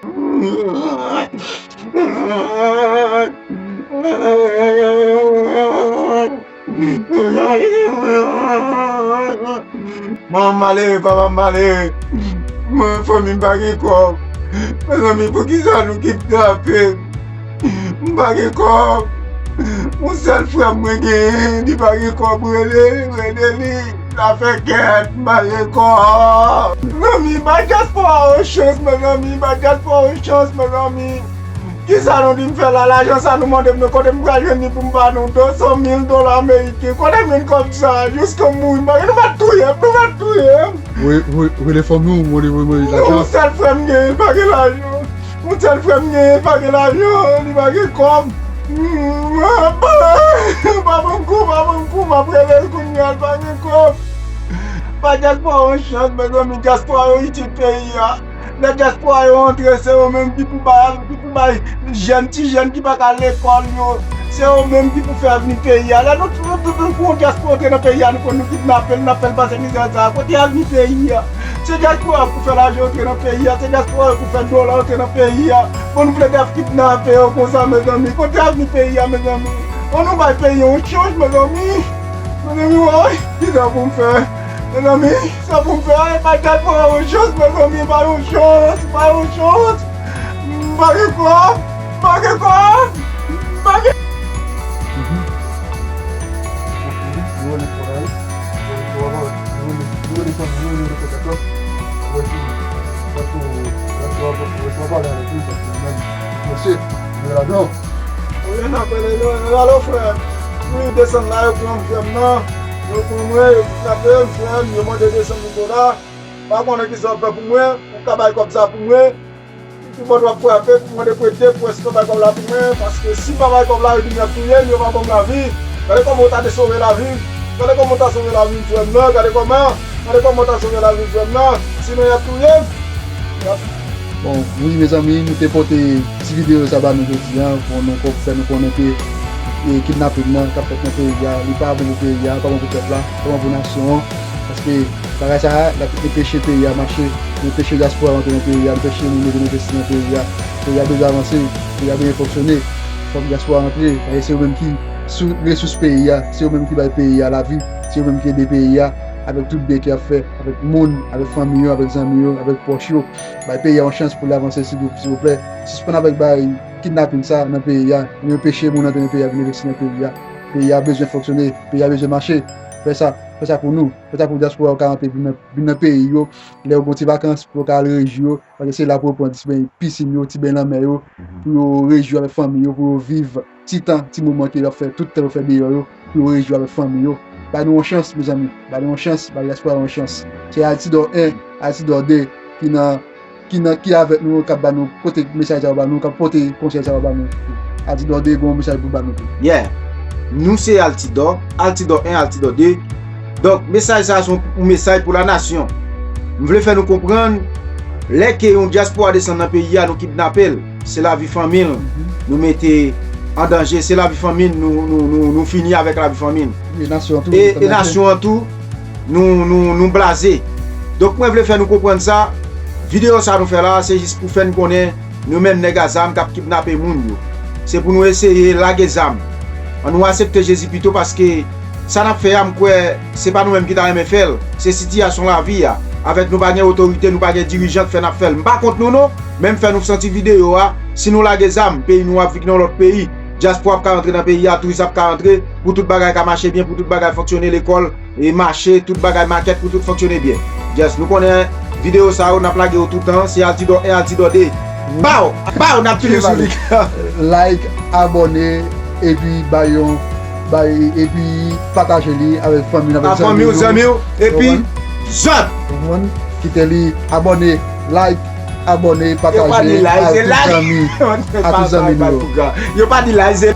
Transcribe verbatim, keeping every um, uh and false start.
Manman m malere, papa m malere. Mwen, fanmi m pa gen kòb. Mezanmi, poukisa nou kidnape m? M pa gen kòb. Yon sèl frè m mwen genyen, li pa gen kòb, rele, rele li. Sa fè kèt, m pa gen kòb. Mezanmi, bay dyaspora yo chans, mezanmi, bay dyaspora yo chans, mezanmi. Kisa nou di m fè la? Lajan sa nou mande m nan, kote m pral jwenn li pou m ba nou de san mil dola ameriken? Kote m jwenn kòb sa? Jiska m mouri, m pa gen, nou va touye m, nou va touye m. Rele fanmi w, mande, mande lajan. Yon sèl frè m genyen, li pa gen lajan. Yon sèl frè m genyen, li pa gen lajan, li pa gen kòb. Pa ban m kou, pa ban m kou, m ap rele l kounye a, li pa gen kòb. Bay dyaspora yo chans, mezanmi, dyaspora yo itil peyi a. Lè dyaspora yo antre, se yo menm ki pou bay, ki pou bay jèn, ti jèn ki pa ka al lekòl yo. Se yo menm ki pou fè avni peyi a. Lè nou, nou, nou, nou, pou yon dyaspora antre nan peyi a, nou konn nou kidnape l, n ap fè l pase mizè sa. Kote avni peyi a? Se dyaspora pou fè lajan antre nan peyi a, se dyaspora pou fè dola antre nan peyi a. Bon, nou plede ap kidnape yo konsa, mezanmi. Kote avni peyi a, mezanmi? Bon, nou bay peyi a yon chans, mezanmi. Mezanmi, woy, kisa pou m fè? Mezanmi, sa pou m fè? Bay dyaspora yo chans, mezanmi, ba yo chans, ba yo chans. M pa gen kòb, m pa gen kòb, m pa gen. Mesye, nou la non. Ou gen apèl, alo, frè. Wi, desann la, yo pran frè m nan. Yo pran mwen, yo kidnape m, frè m, yo mande de san mil dola. Pa konnen kisa w ap fè pou mwen, ou ka bay kòb sa pou mwen. Pi bò w ap frape, pou mande prete, pou èske w bay kòb la pou mwen, paske si m pa bay kòb la, yo di m y ap touye m, yo pa ban m lavi. Gade kòman w ta desove lavi m. Gade kòman w ta sove lavi m, frè m nan, gade kòman, gade kòman w ta sove lavi m, frè m nan, sinon y ap touye m. Y ap Bon, wi, mezanmi, nou te pote ti videyo sa ba nou jodi a, pou nou kon-, fè nou konnen ke, e, kidnaping nan k ap fèt nan peyi a, li pa bon pou peyi a, li pa bon pou pèp la, li pa bon pou nasyon an, paske bagay sa a, l ap anpeche peyi a mache, li anpeche dyaspora antre nan peyi a, li anpeche moun yo vin envesti nan peyi a. Peyi a bezwen avanse, peyi a bezwen fonksyone. Fòk dyaspora antre, paske se yo menm ki sou resous peyi a, se yo menm ki bay peyi a lavi, se yo menm ki ede peyi a avèk tout byen ke y ap fè, avèk moun, avèk fanmi yo, avèk zanmi yo, avèk pwòch yo. Bay peyi a yon chans pou l avanse, silvouplè. Sispann avèk bay kidnaping sa nan peyi a. Nou anpeche moun antre nan peyi a, vin envesti nan peyi a. Peyi a bezwen fonksyone, peyi a bezwen mache. Fè sa, fè sa pou nou. Fè sa pou dyaspora yo ka antre vin nan, vin nan peyi yo. Lè yo gen ti vakans, pou yo ka al rejwi yo. Paske se la pou yo pran ti beny pisin yo, ti beny lanmè yo, pou yo rejwi avèk fanmi yo, pou yo viv ti tan, ti moman ke y ap fè, tout tan yo fè deyò yo, pou yo rejwi avèk fanmi yo. Ba nou yon chans, mezanmi. Ba nou yon chans, ba dyaspora yon chans. Se Altidor en, Altidor de ki nan, ki nan, ki avèk nou, k ap ba nou, pote mesaj sa yo ba nou, k ap pote konsèy sa yo ba nou. Altidor de gen yon mesaj pou ba nou tou. Yeah. Nou se Altidor, Altidor en, Altidor de. Donk, mesaj sa a se yon mesaj pou lanasyon. M vle fè nou konprann, lè ke yon dyaspora desann nan peyi a, nou kidnape l. Se lavi fanmi l nou mete an danje. Se lavi fanmi n, nou, nou, nou, nou fini avèk lavi fanmi n. E nasyon an tou, e, e nasyon an tou, nou, nou, nou blaze. Donk, mwen vle fè nou konprann sa. Videyo sa nou fè la, se jis pou fè n konnen nou menm nèg a zam k ap kidnape moun yo. Se pou nou eseye lage zam. Ann nou aksepte Jezi pito, paske sa n ap fè a, m kwè se pa nou menm ki ta renmen fè l. Se sitiyasyon lavi a. Avèk nou pa gen otorite, nou pa gen dirijan k fè n ap fè l. M pa kont nou non, men m fè nou santi videyo a. Si nou lage zam, peyi nou ap vin yon lòt peyi. Dyaspora ap ka rantre nan peyi a, touris ap ka rantre, pou tout bagay ka mache byen, pou tout bagay fonksyone, lekòl, e mache, tout bagay, makèt, pou tout fonksyone byen. Just, nou konnen videyo sa yo, n ap lage yo toutan, se Altidor en, Altidor de. Baw! Baw! N ap touye sou li. Like, abòne, epi bay yon, bay, epi pataje li avèk fanmi w, avèk zanmi w, epi zòt! Konprann? Kite li, abòne, like, abòne, pataje a tout zanmi, a tout zanmi nou yo. Yo pa di like, se